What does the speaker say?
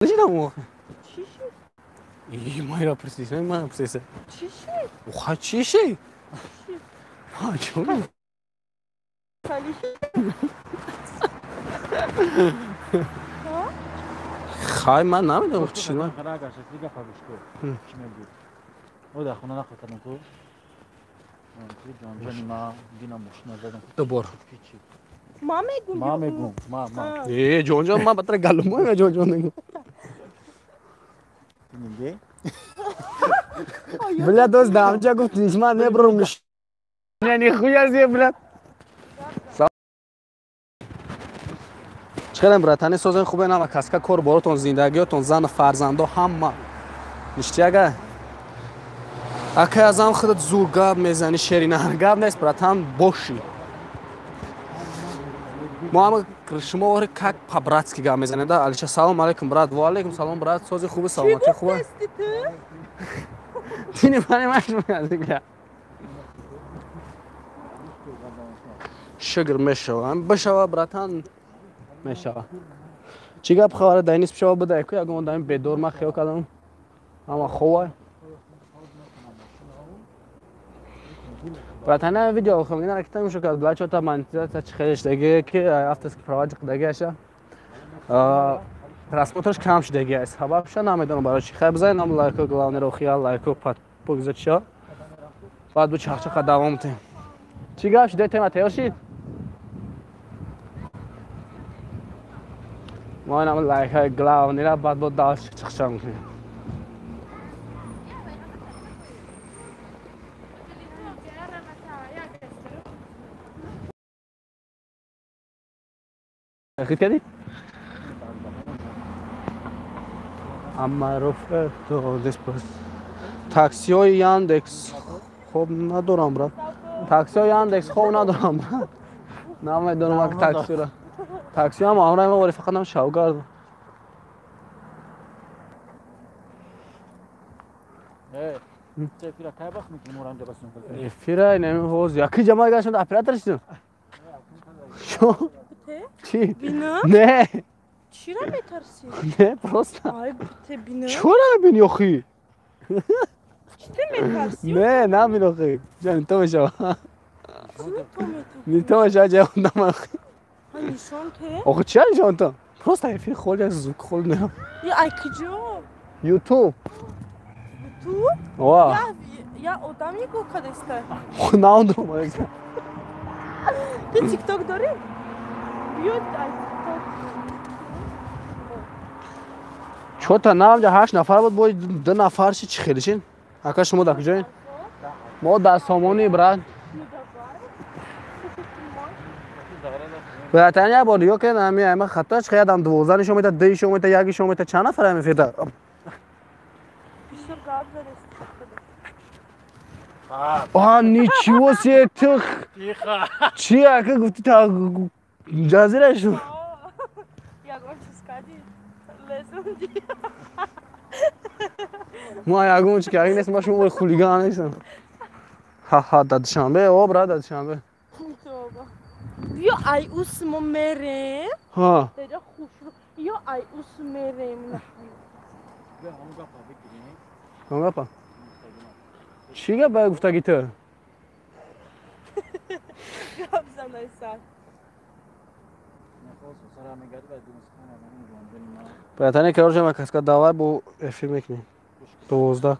Шидам. Чӣ шид? И майра присиса, ман присиса. Чӣ шид? Уха чӣ шид? Ха, чӣ? Кали шид? Хай, ман намедонам чӣ. Чӣ мегӯ? О, дар хона нақл кардам ку. Ҷонҷони ма дина мошина задам. Дубор. Ма мегум. Ма мегум. Ма, ма. Э, ҷонҷон, ман батара галумой ма ҷонҷон мегум. Бинем, Бля, дост дамҷа гуфт, ман небром. Не, нихуя себе, бля. Чӣ братани, созен, хубе нама каска, кор боротон, зиндагиётон, зану фарзандо ҳама ништяга. Акай азам, худат зур гап мезани, шерина гап нест, братан, боши. Мо ҳама шумо ори как по-братски гап мезанем да. Алиша, салом алейкум, брат. Ва алейкум салом, брат, сози, хуби, саломатӣ хуба. Ты не понимаешь меня? Шукр, мешава, бишава, братан, мешава. Чӣ гап, хабара дай нисб шава буда ку ягон одами бедор ман хиёл кардам, ҳама хова. Братан, видео хом ина ракета мешо кард, бла, чота монетизация чи хелеш даги ки авторский права ҷиқдаги аша, просмотраш кам шудаги аст, сабабша намедонам барои чи. Хай, бизанед нам лайко, главный рохия лайко погуза чиша, баъд бу чахчаха давом тем. Чӣ гап шуд, тема тайёр шид? Мо инам лайкҳои главныйра, баъд бо дальше чахча мекунем. Хит кардӣ? Амарофето деспас. Таксиҳои Яндекс хоб надорам, брат. Таксиҳои Яндекс хоб надорам, брат. Намедонам ак таксиро. Такси ҳам амраи ма, вале фақат нам шавгард. Эфира неми ҳоз яки ҷамоа гаштам, оператор шидам. Шо? Чӣ? Бина? Не. Чира метарсӣ? Не, просто. Ай, те бина? Чора мебини охи? Чӣ те метарсӣ? Не, набин охи. Ҷа, то мешава. Чӣ то метарсӣ? Не то мешава, ҷа наман охи. Ха, нишон те? Охи чия нишон то? Просто эфир холи звук холи не. Я ай куҷо? YouTube. Ту? Ва. Я одам нигоҳ кадаста. Наондум. Ту TikTok дорӣ? Биё ай TikTok. Чота намҷа ҳашт нафар буд, бо ду нафар ши, чӣ хеле шин? Ака, шумо дар куҷоед? Мо дар Сомонӣ, брат. Братан, як бор нигоҳ кунед, ами ама хато чӣ ядам, 12 нишон медиҳад, ду нишон медиҳад, як нишон медиҳад, чанд нафар ами фирда? Бисёр гап задаст. А, ничего себе, тих. Тихо. Чӣ ака гуфти, та ҷазира шуд? Ягон чиз кардӣ? Лезунди. Ма ягон чи карди нест, ма шумо хулиган нестам. Ха-ха, дар Душанбе, о, брат, дар Душанбе. Тоба. Биё ай ус мо мерем. Ҳа. Деҷа хушрӯ. Ё ай ус мерем. Кадом гапа? Чӣ гап бая гуфтаги ту? Гап занай сар. Братане, короче, ма каска, давай бо эфир мекунем. 12.